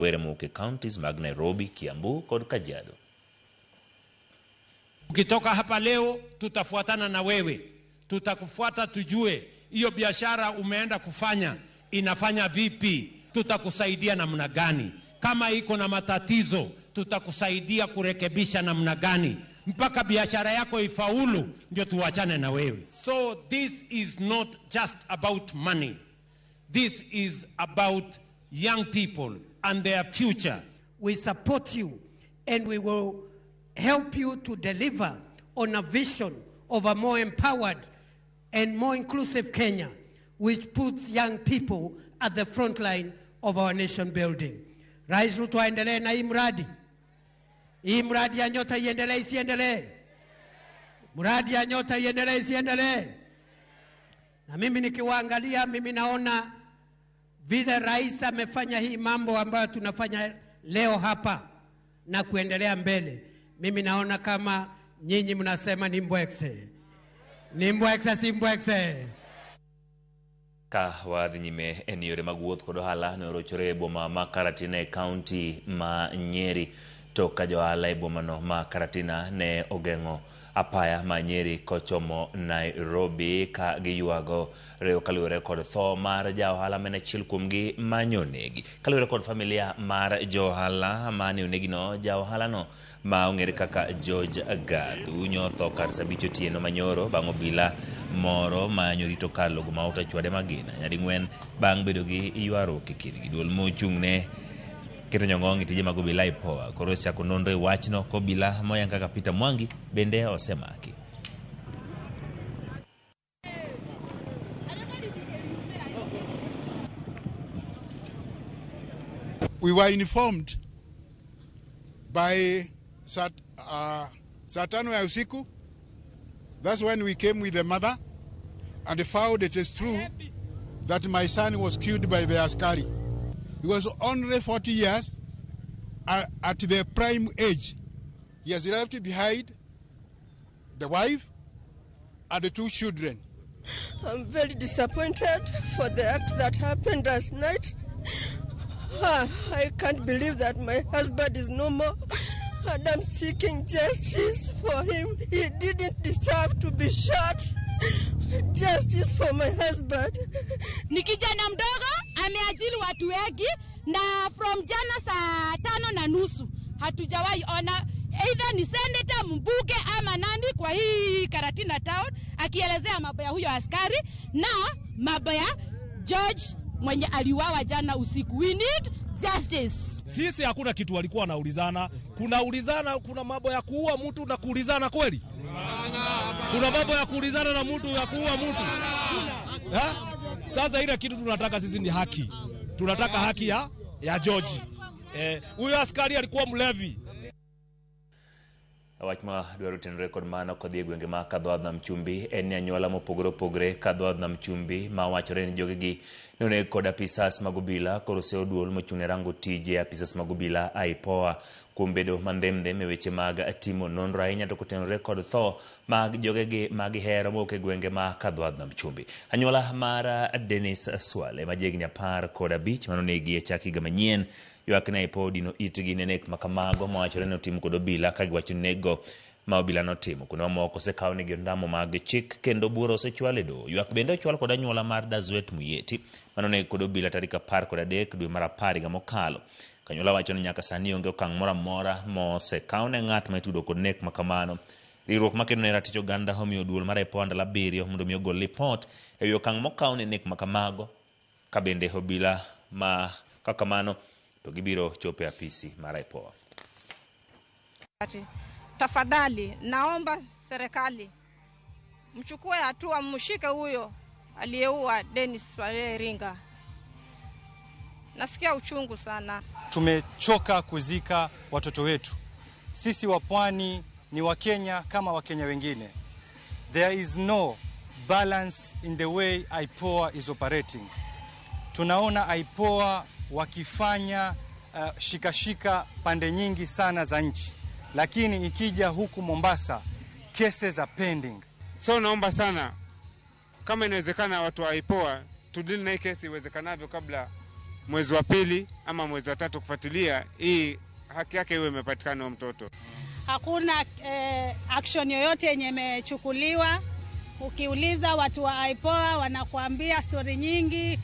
Rowere mowuok e counties mag Nairobi, Kiambu kod Kajiado. Ukitoka hapa leo, tutafuatana na wewe, tutakufuata tujue hiyo biashara umeenda kufanya inafanya vipi, tutakusaidia namna gani. Kama iko na matatizo, tutakusaidia kurekebisha namna gani mpaka biashara yako ifaulu, ndio tuachane na wewe. So this is not just about money. This is about young people and their future. We support you and we will help you to deliver on a vision of a more empowered and more inclusive Kenya, which puts young people at the front line of our nation building. Rais Ruto aendelee na hii mradi. Hii mradi ya Nyota iendelee isiendelee? Mradi ya Nyota iendelee isiendelee? Na mimi nikiwaangalia, mimi naona vile rais amefanya hii mambo ambayo tunafanya leo hapa na kuendelea mbele, mimi naona kama nyinyi mnasema ni mbwekse. Ni mbwekse, si mbwekse? Ka wadhi nyime en yore mag wuoth kod ohala ne orochore e boma ma Karatina e kaunti ma Nyeri to ka johala e bomano ma Karatina ne ogeng'o apaya ma Nyeri kochomo Nairobi ka giywago rewo kaluwore kod tho mar ja ohala mane achiel kuomgi manyonegi. Kaluwore kod familia mar johala mane onegino, ja ohalano ma ong'ere kaka George Gathu nyotho kar saa abich otieno manyoro bang' obila moro ma nyorito kar logo mauta chwade magina nyading'wen bang' bedo gi ywaruok e kindgi. Duol mochung' ne keto nyong'ong e tije mag obila IPOA koro osechako nonro e wachno kobila moyang kaka Peter Mwangi bende osemaki. We were informed by saa tano ya usiku. That's when we came with the mother and found it is true that my son was killed by the askari. He was only 40 years at the prime age. He has left behind the wife and the 2 children. I'm very disappointed for the act that happened last night. I can't believe that my husband is no more, and I'm seeking justice for him. He didn't deserve to be shot. Justice for my husband. Ni kijana mdogo ameajiri watu wengi, na from jana saa 5:30 hatujawahi ona either ni senator, mbunge ama nani kwa hii Karatina town akielezea mambo ya huyo askari na mambo ya George mwenye aliuawa jana usiku. We need justice. Sisi hakuna kitu walikuwa wanaulizana. Kunaulizana, kuna mambo ya kuua mtu na kuulizana kweli? Kuna mambo ya kuulizana na mtu ya kuua mtu? Ha? Sasa ile kitu tunataka sisi ni haki. Tunataka haki ya George. Huyo askari alikuwa mlevi. Wach ma dwaro tenore kod mano kodhi e gwenge ma Kadhowadh Nam Chumbi en ni anyuola mopogore opogore Kadhowadh Nam Chumbi ma wachore ni jogegi ne oneg kod apisas mag obila koro oseyo duol mochung' ne rango tije apisas mag obila IPOA kuom bedo mandhemdhem e weche mag timo nonro ahinya to kotenore kod tho mag jogegi ma gihero mowuok e gwenge ma Kadhowadh Nam Chumbi. Anyuola mar Dennis Swale ma jahigni 15 manonegi e chak higa manyien ywak ne IPOA odino itgi ne nek makamago mawachore ni otim kod obila ka giwacho ni nego ma obila notimo. Kuonde mamoko osekaw negi ondamo mag chik kendo bura osechwal e doho. Ywak bende ochwal kod anyuola mar Dazwet Muyeti manoneg kod obila tarik 13 dwe mar 10 higa mokalo. Kanyuola wacho ni nyaka sani onge okang' moro amora mosekaw ne ng'at ma itudo kod nek makamano. Riwruok makedo ne ratich oganda omiyo duol mar IPOA ndalo 7 mondo mi ogol lipot ewi okang' mokaw ne nek makamago ka bende obila ma kakamano to gibiro chopo e apisi mar IPOA. Tafadhali naomba serikali mchukue hatua, mshike huyo aliyeua Dennis Swale Ringa. Nasikia uchungu sana. Tumechoka kuzika watoto wetu. Sisi wa pwani ni Wakenya kama Wakenya wengine. There is no balance in the way IPOA is operating. Tunaona IPOA wakifanya shikashika pande nyingi sana za nchi, lakini ikija huku Mombasa cases are pending. So naomba sana kama inawezekana watu wa IPOA tudili na hii kesi iwezekanavyo kabla mwezi wa pili ama mwezi wa tatu kufuatilia hii haki yake iwe imepatikana mtoto. Hakuna action yoyote yenye imechukuliwa. Ukiuliza watu wa IPOA wanakuambia story nyingi,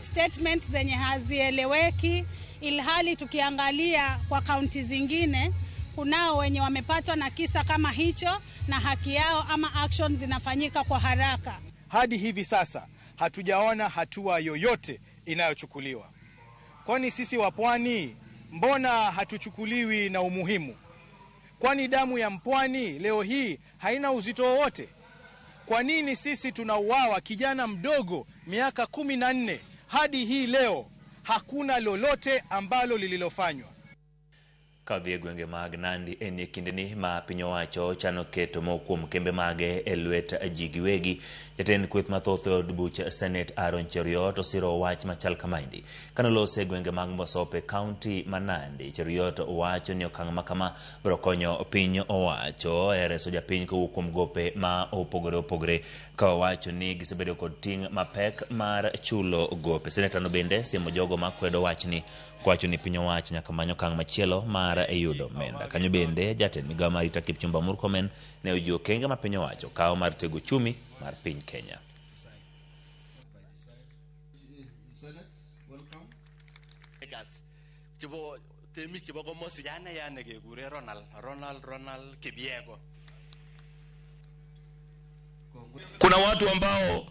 statement zenye hazieleweki, ilhali tukiangalia kwa kaunti zingine kunao wenye wamepatwa na kisa kama hicho na haki yao ama action zinafanyika kwa haraka. Hadi hivi sasa hatujaona hatua yoyote inayochukuliwa. Kwani sisi wa pwani mbona hatuchukuliwi na umuhimu? Kwani damu ya mpwani leo hii haina uzito wowote? Kwa nini sisi tunauawa kijana mdogo miaka 14 hadi hii leo hakuna lolote ambalo lililofanywa? Kadhi e gwenge mag Nandi en e kindeni ma piny owacho chano keto moko kuom kembe mage e lwet ji giwegi. Jatend kweth mathoth e od buch Senate Aaron Cheruiyot osiro wach machal kamaendi. Kanolose e gwenge mag Mosop e kaunti ma Nandi, Cheruiyot wacho ni okang' ma kama biro konyo piny owacho e reso japiny kowuok kuom gope ma opogore opogore, ka owacho ni gisebedo kod ting' mapek mar chulo gope. Seneta no bende siemo jogo makwedo wachni kowacho ni piny owacho nyaka many okang' machielo mar yudo omenda. Kanyo bende jatend migao mar arita Kipchumba Murkomen ne ojiwo okenge ma piny owacho kawo mar tego uchumi mar piny Kenya. Kuna watu ambao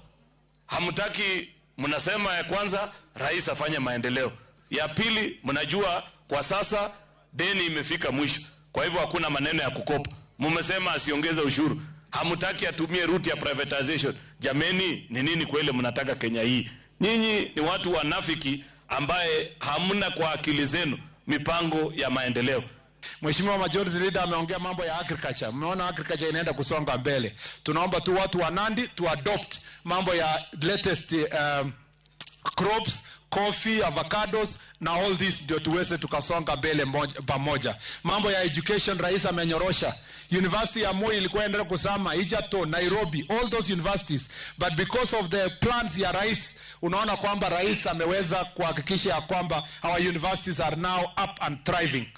hamtaki, mnasema ya kwanza rais afanye maendeleo, ya pili mnajua kwa sasa deni imefika mwisho, kwa hivyo hakuna maneno ya kukopa. Mmesema asiongeze ushuru, hamtaki atumie route ya privatization. Jameni, ni nini kweli mnataka Kenya hii? Nyinyi ni watu wanafiki ambaye hamna kwa akili zenu mipango ya maendeleo. Mheshimiwa Majority Leader ameongea mambo ya agriculture. Mmeona agriculture inaenda kusonga mbele. Tunaomba tu watu wa Nandi to adopt mambo ya latest crops, coffee, avocados na all this ndio tuweze tukasonga mbele pamoja. Mambo ya education rais amenyorosha. University ya Moi ilikuwa endelea kusama, Egerton, Nairobi, all those universities. But because of the plans ya rais, unaona kwamba rais ameweza kuhakikisha ya kwamba our universities are now up and thriving.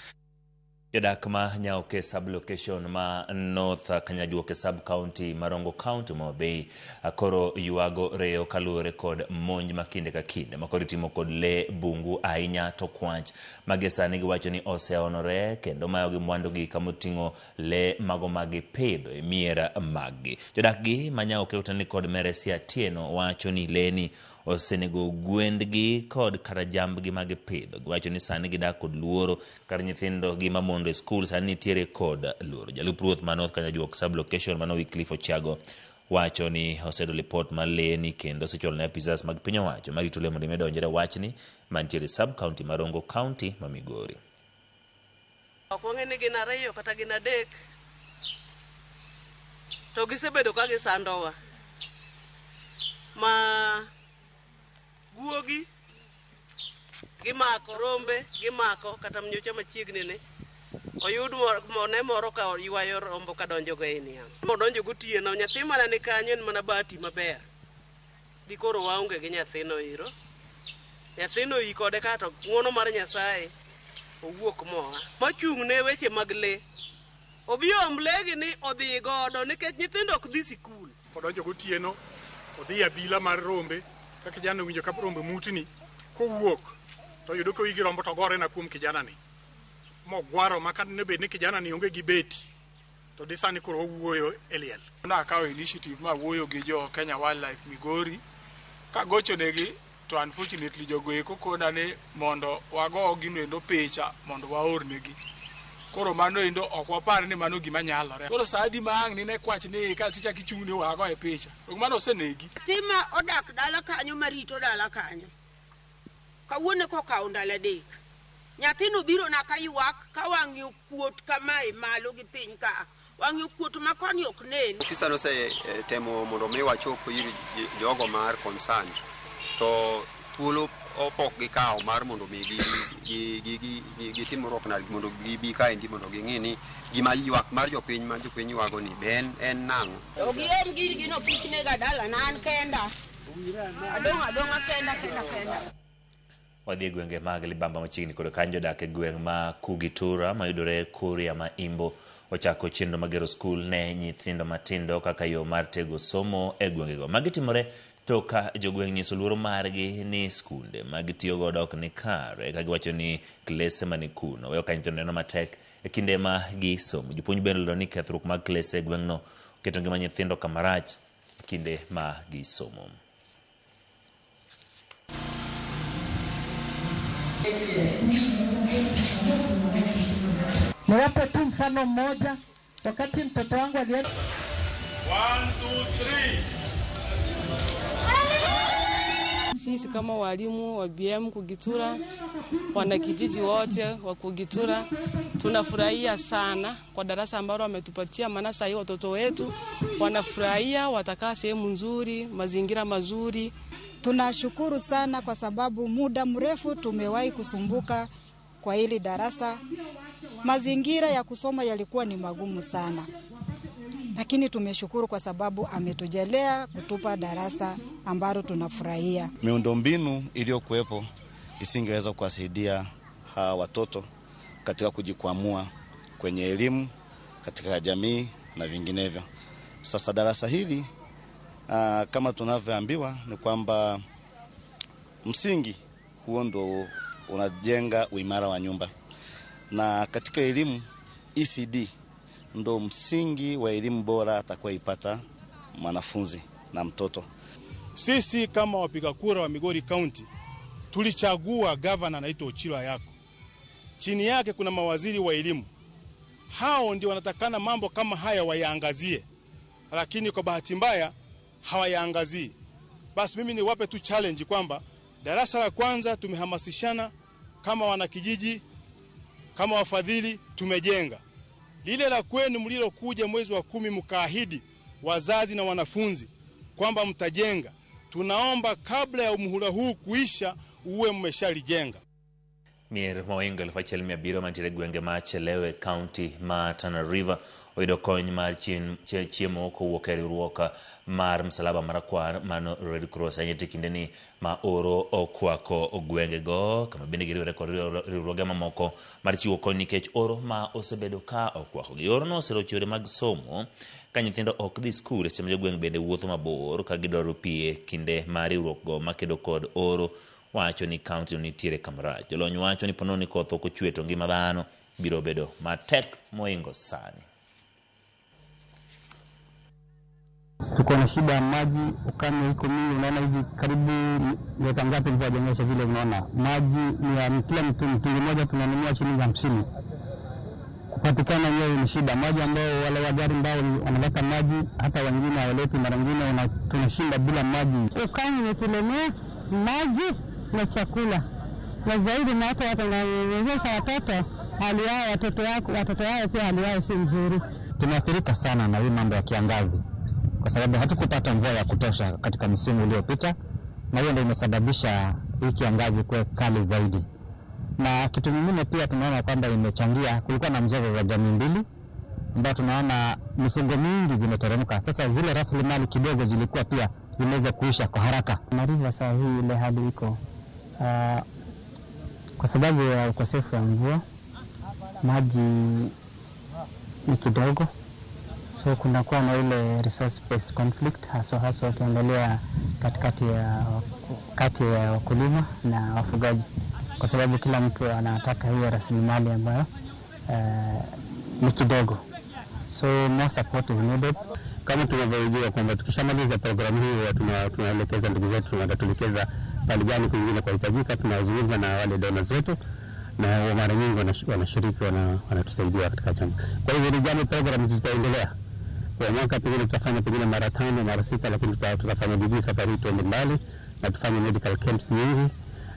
Jodak ma Nyaoke sub-location ma North Kanyajuoke sub-county Marongo County ma Homabay koro ywago reyo kaluwore kod monj ma kinde ka kinde ma koro itimo kod lee bungu ahinya to kwach mage sani giwacho ni oseonore kendo mayogi mwandugi kamoting'o lee mago magipidho e mier maggi. Jodak gi ma Nyaoke oteni kod Meresia Atieno wacho ni lee ni osenego gwendgi kod kata jambgi magipidho. Giwacho ni sani gidak kod luoro kar nyithindo gi mamondo e skul sani nitiere kod luoro. Jalup ruoth ma North Kanyajuok sub-location mano Wycliffe Ochiago wacho ni oseyudo lipot mar lee ni kendo osechwalo ne apisas mag piny owacho marito lee mondo mi wachni mantiere sub-county Marongo County ma Migori. Ok wang'e ni gin ariyo kata gin adek, to gisebedo ka gisandowa ma guogi gimako, rombe gimako, kata mnyocha machiegni ni oyud mone moro ka ywayo rombo kadonjo go e niang'. Odonjo gotieno, nyathi mana ni kanyo en mana bahati maber. Dikoro waonge gi nyathino iro. Nyathino i kode ka to ng'uono mar Nyasaye owuok moa. Mochung' ne weche mag lee. Obi om lee gi ni odhi godo nikech nyithindo ok dhi sikul. Odonjo gotieno, odhi abila mar rombe, ka kijana owinjo ka rombe mutni, kowuok to yudo ka wigi rombo to gore na kuom kijana ni. Mogwaro ma kane bed ni kijana ni onge gi beti to di sani koro owuoyo e liel. Nakawo initiative ma wuoyo gi jo Kenya Wildlife Migori kagochonegi to unfortunately jogo eko kona ni mondo wago gino endo picha mondo waornegi. Koro mano endo ok wapar ni mano gima nyalore. Koro sa adi ma ang' nine kwach ni ka tichak ichung' ni wago e picha. To mano osenegi. Tima odak dala kanyo marito dala kanyo. Kawuono kokawo ndalo adek. Nyathino biro na ka ywak ka wang'e okuot kamae malo gi piny ka. Wang'e okuot ma koni ok nen. Ofisa nose temo mondo mi wachop ir jogo mar concern to thuolo opok gikawo mar mondo mi gitim rokna mondo gibi kaendi mondo ging'i ni gima ywak mar jopiny ma jopiny ywago ni be en nang'o. To giom girgi no kik nega dala na an kenda. Adong' adong'a kenda kenda kenda. Wadhi e gwenge mag Libamba machiegni kod kanyo jodak e gweng' ma Kugitura mayudore Kuria ma Imbo ochako chenro mar gero skul ne nyithindo matindo kaka yo mar tego somo e gwengego. Magi timore to ka jogweng' nyiso luoro margi ni skunde ma gitiyo godo ok ni kare ka giwacho ni klese mani kuno weyo ka nyithindo neno matek e kinde ma gisomo. Jopuonj bende olero ni kethruok mag klese e gweng'no oketo ngima nyithindo kamarach e kinde ma gisomo. Niwape tu mfano mmoja. Wakati mtoto wangu alienda 1, 2, 3. Sisi kama walimu wa BM Kugitura, wanakijiji wote wa Kugitura, tunafurahia sana kwa darasa ambalo wametupatia, maana sasa hivi watoto wetu wanafurahia, watakaa sehemu nzuri, mazingira mazuri. Tunashukuru sana kwa sababu muda mrefu tumewahi kusumbuka kwa hili darasa. Mazingira ya kusoma yalikuwa ni magumu sana, lakini tumeshukuru kwa sababu ametujelea kutupa darasa ambalo tunafurahia. Miundombinu iliyokuwepo isingeweza kuwasaidia hawa watoto katika kujikwamua kwenye elimu, katika jamii na vinginevyo. Sasa darasa hili kama tunavyoambiwa ni kwamba msingi huo ndo unajenga uimara wa nyumba, na katika elimu ECD ndo msingi wa elimu bora atakayoipata mwanafunzi na mtoto. Sisi kama wapiga kura wa Migori County tulichagua governor anaitwa Ochilo Ayako. Chini yake kuna mawaziri wa elimu. Hao ndio wanatakana mambo kama haya wayaangazie, lakini kwa bahati mbaya hawayaangazii. Basi mimi niwape tu challenge kwamba darasa la kwanza tumehamasishana kama wanakijiji, kama wafadhili tumejenga. Lile la kwenu mlilokuja mwezi wa 10 mkaahidi wazazi na wanafunzi kwamba mtajenga, tunaomba kabla ya muhula huu kuisha uwe mmeshalijenga. Mier ma ohingo 1,700 mantiere gwenge ma Chelewe County ma Tana River oyudo kony mar chiemo kowuok e riwruok mar Msalaba Marakwar mano Red Cross ahinya e kindeni ma oro okwako gwengego kama bende giriwore kod riwruoge mamoko mar chiwo kony nikech oro ma osebedo ka okwakogi. Orono oserocho yore mag somo ka nyithindo ok dhi skul seche ma jogweng' bende wuotho mabor ka gidwaro pi e kinde ma riwruok go makedo kod oro wacho ni kaunti no nitiere kamarach. Jolony wacho ni ponono ni koth ok ochwe to ngima dhano biro bedo matek moingo sani. Tuko na shida ya maji, ukame iko mingi. Unaona hivi karibu miaka ngapi mvua haijanyesha vile, unaona maji ni ya kila mtu, mtungi mmoja tunanunua shilingi 50. Kupatikana yenyewe ni shida. Maji ambao wale wa gari ambao wanaleta maji hata wengine hawaleti, mara nyingine tunashinda bila maji. Ukame umetulemea maji na chakula, na zaidi na hata watu watoto hali yao, watoto wao pia hali yao si nzuri. Tumeathirika sana na hii mambo ya kiangazi kwa sababu hatukupata mvua ya kutosha katika msimu uliopita, na hiyo ndio imesababisha hii kiangazi kuwa kali zaidi. Na kitu kingine pia tunaona kwamba imechangia, kulikuwa na mzozo za jamii mbili ambao tunaona mifugo mingi zimeteremka. Sasa zile rasilimali kidogo zilikuwa pia zimeweza kuisha kwa haraka. Mariva saa hii ile hali iko kwa sababu ya ukosefu wa mvua, maji ni kidogo, so kunakuwa na ile resource based conflict, haswa ukiangalia kati ya wakulima na wafugaji, kwa sababu kila mtu anataka hiyo rasilimali ambayo ni kidogo, so more support is needed. Kama tunavyojua kwamba tukishamaliza programu hii tunaelekeza ndugu zetu, wanatuelekeza pale gani kwingine kuhitajika. Tunazungumza na wale donors wetu na mara nyingi wanashiriki, wanatusaidia katika jambo. Kwa hivyo ni jambo program tutaendelea kwa mwaka, pengine tutafanya pengine mara 5 mara 6, lakini tutafanya bidii safari tuende mbali na tufanye medical camps nyingi,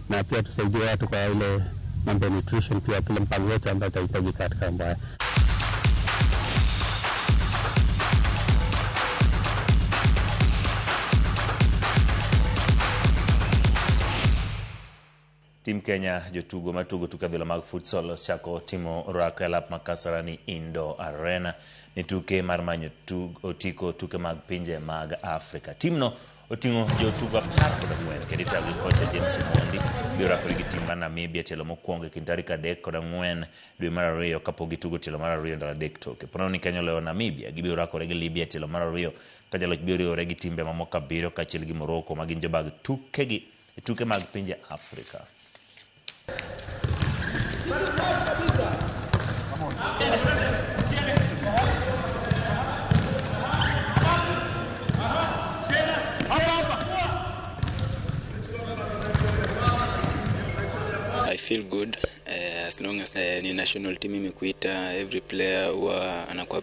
na pia tusaidie watu kwa ile mambo ya nutrition, pia kile mpango wetu ambao utahitajika katika mambo haya. Team Kenya jotugo matugo tuke adhula mag futsal osechako timo orako e alap ma Kasarani Indoor Arena ni tuke mar manyo otiko tuke mag pinje mag Afrika. Timno oting'o jotugo 14 kendo itayo gi kocha James Omondi Biro rakore gi tim mar Namibia tielo mokwongo e kind tarik 3 kod 4 dwe mar 2 kapok gitugo tielo mar 2 ndalo 3 toke. Po ni Kenya oloyo Namibia, gibiro rakore gi Libya tielo mar 2 ka jaloch biro riwore gi timbe mamoko 7 kaachiel gi Morocco ma gin jobag tuke mag pinje Afrika. I feel good as long as ni national team imekuita, every player huwa anakuwa